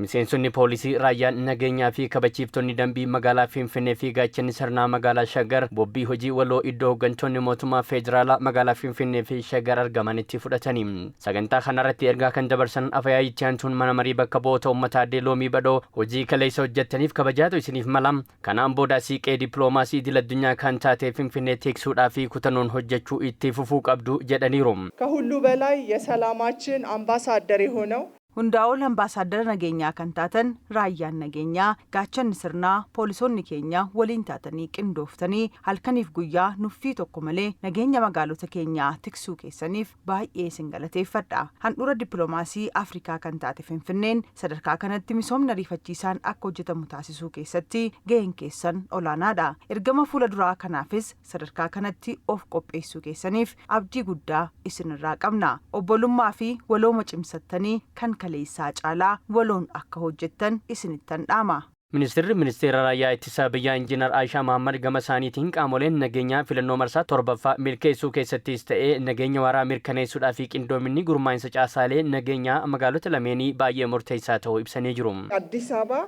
Miseensonni poolisii, raayyaan nageenyaa fi kabachiiftonni dambii magaalaa Finfinnee fi gaachanni sirnaa magaalaa Shaggar bobbii hojii waloo iddoo hooggantoonni mootummaa federaalaa magaalaa Finfinnee fi Shaggar argamanitti fudhatanii. Sagantaa kanarratti ergaa kan dabarsan Afyaa'ii itti aantuun mana marii bakka bu'oota uummataa Aadde Loomii Badhoo, hojii kaleessa hojjettaniif kabajaatu isiniif mala. Kanaan booda siiqee dippiloomaasii idil addunyaa kan taate Finfinnee tiksuudhaa fi kutannoon hojjechuu itti fufuu qabdu jedhaniiru. ከሁሉ በላይ የሰላማችን አምባሳደር የሆነው Hundaa ol ambaasaaddara nageenyaa kan taatan raayyaan nageenyaa, gaachanni sirnaa, poolisoonni keenya waliin taatanii qindooftanii halkaniif guyyaa nuffii tokko malee nageenya magaalota keenyaa tiksuu keessaniif baay'ee isin galateeffadha. Handhuura dippiloomaasii Afrikaa kan taate Finfinneen sadarkaa kanatti misoomni ariifachiisaan akka hojjetamu taasisuu keessatti gaheen keessan olaanaadha. Ergama fuula duraa kanaafis sadarkaa kanatti of qopheessuu keessaniif abdii guddaa isinirraa qabna. Obbolummaa fi walooma cimsattanii kan kaleessaa caalaa waloon akka hojjettan isinittan dhaama. Ministeerri Ministeera Raayyaa Ittisa Biyyaa Injiinar Aayishaa Mahammad gama isaaniitiin, qaamoleen nageenyaa filannoo marsaa torbaffaa milkeessuu keessattis ta'ee nageenya waaraa mirkaneessuudhaa fi qindoominni gurmaa'insa caasaalee nageenyaa magaalota lameenii baay'ee murteessaa ta'uu ibsanii jiru. አዲስ አበባ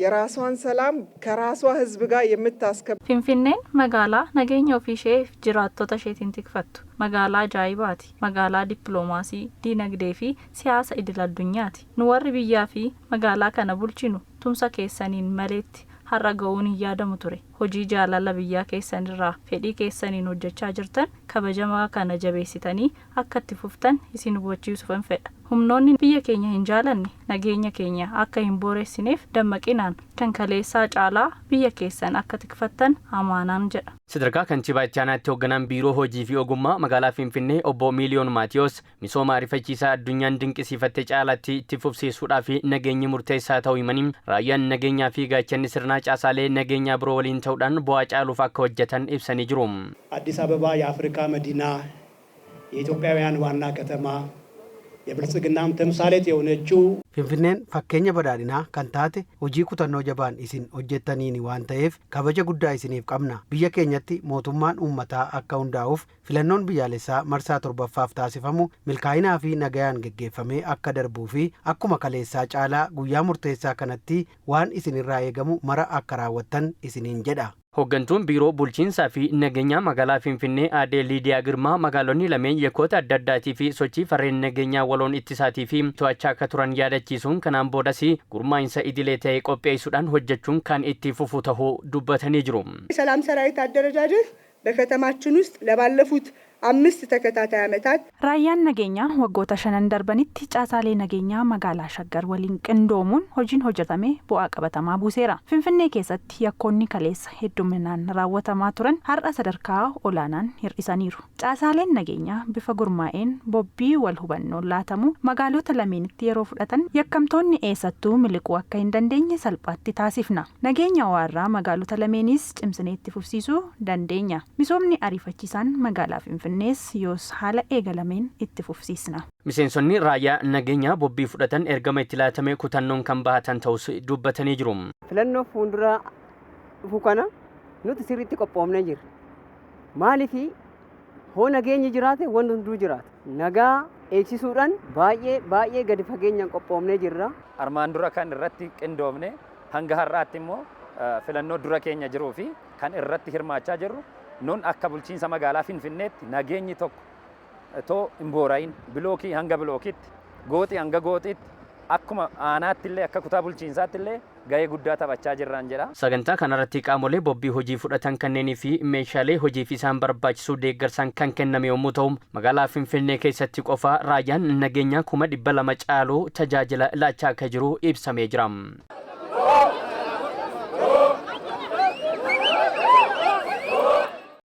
የራሷን ሰላም ከራሷ ሕዝብ ጋር የምታስከብር Finfinneen magaalaa nageenya ofii ishee fi jiraattota isheetiin tikfattu. Magaalaa ajaa'ibaati. Magaalaa dippiloomaasii, diinagdee fi siyaasa idil addunyaati. Nu warri biyyaa fi magaalaa kana bulchinu tumsa keessaniin maleetti har'a ga'uun hin yaadamu ture. Hojii jaalala biyyaa keessanirraa fedhii keessaniin hojjechaa jirtan kabajamaa kana jabeessitanii akka itti fuftan isin hubachiisuufan fedha. Humnoonni biyya keenya hin jaalanne nageenya keenya akka hin booressineef dammaqinaan kan kaleessaa caalaa biyya keessan akka tikfattan amaanaan jedha. Sadarkaa kantiibaa itti aanaatti hoogganaan biiroo hojii fi ogummaa magaalaa Finfinnee obbo Miiliyoon Maatiyoos, misooma ariifachiisaa addunyaan dinqisiifatte caalaatti itti fufsiisuudhaa fi nageenyi murteessaa ta'uu himanii, raayyaan nageenyaa fi gaachanni sirnaa caasaalee nageenyaa biroo waliin ta'uudhaan bu'aa caaluuf akka hojjetan ibsanii jiru. አዲስ አበባ የአፍሪካ መዲና፣ የኢትዮጵያውያን ዋና ከተማ፣ የብልጽግናም ተምሳሌት የሆነችው Finfinneen fakkeenya badhaadhinaa kan taate hojii kutannoo jabaan isin hojjettaniini waan ta'eef kabaja guddaa isiniif qabna. Biyya keenyatti mootummaan uummataa akka hundaa'uuf filannoon biyyaalessaa marsaa torbaffaaf taasifamu milkaa'inaa fi nagayaan geggeeffamee akka darbuu fi akkuma kaleessaa caalaa guyyaa murteessaa kanatti waan isinirraa eegamu mara akka raawwattan isiniin jedha. Hooggantuun biiroo bulchiinsaa fi nageenyaa magaalaa Finfinnee Aadde Liidiyaa Girmaa, magaalonni lameen yakkoota adda addaatii fi sochii farreen nageenyaa waloon ittisaatii fi to'achaa akka turan yaadachiisuun, kanaan boodas gurmaa'insa idilee ta'e qopheessuudhaan hojjechuun kan itti fufu ta'uu dubbatanii jiru. የሰላም ሰራዊት አደረጃጀት በከተማችን ውስጥ ለባለፉት 5 ተከታታይ ዓመታት Raayyaan nageenyaa waggoota shanan darbanitti caasaalee nageenyaa magaalaa Shaggar waliin qindoomuun hojiin hojjetame bu'aa qabatamaa buuseera. Finfinnee keessatti yakkoonni kaleessa hedduminaan raawwatamaa turan har'a sadarkaa olaanaan hir'isaniiru. Caasaaleen nageenyaa bifa gurmaa'een bobbii wal hubannoon laatamu magaalota lameenitti yeroo fudhatan yakkamtoonni eessattuu miliquu akka hin dandeenye salphaatti taasifna. Nageenya waarraa magaalota lameenis cimsinee itti fufsiisuu dandeenya. Misoomni ariifachiisaan magaalaa Finfinnees yoos haala eegalameen itti fufsiisna. Miseensonni raayyaa nageenyaa bobbii fudhatan ergama itti laatame kutannoon kan bahatan ta'us dubbatanii jiru. Filannoo fuuldura dhufu kana nuti sirriitti qophoofnee jirra. Maaliif hoo nageenyi jiraate wanti hunduu jiraata. Nagaa eegsisuudhaan baay'ee baay'ee gadi fageenyaan qophoofnee jirra. Armaan dura kan irratti qindoomne hanga har'aatti immoo filannoo dura keenya jiruu fi kan irratti hirmaachaa jirru, nun akka bulchiinsa magaalaa Finfinneetti nageenyi tokko otoo hin boora'in bilookii hanga bilookiitti, gooxii hanga gooxiitti, akkuma aanaatti illee, akka kutaa bulchiinsaatti illee gahee guddaa taphachaa jirraan jedha. Sagantaa kanarratti qaamolee bobbii hojii fudhatan kanneenii fi meeshaalee hojiif isaan barbaachisu deeggarsaan kan kenname yommuu ta'u, magaalaa Finfinnee keessatti qofa raayyaan nageenyaa 200,000 caalu tajaajila laachaa akka jiru ibsamee jira.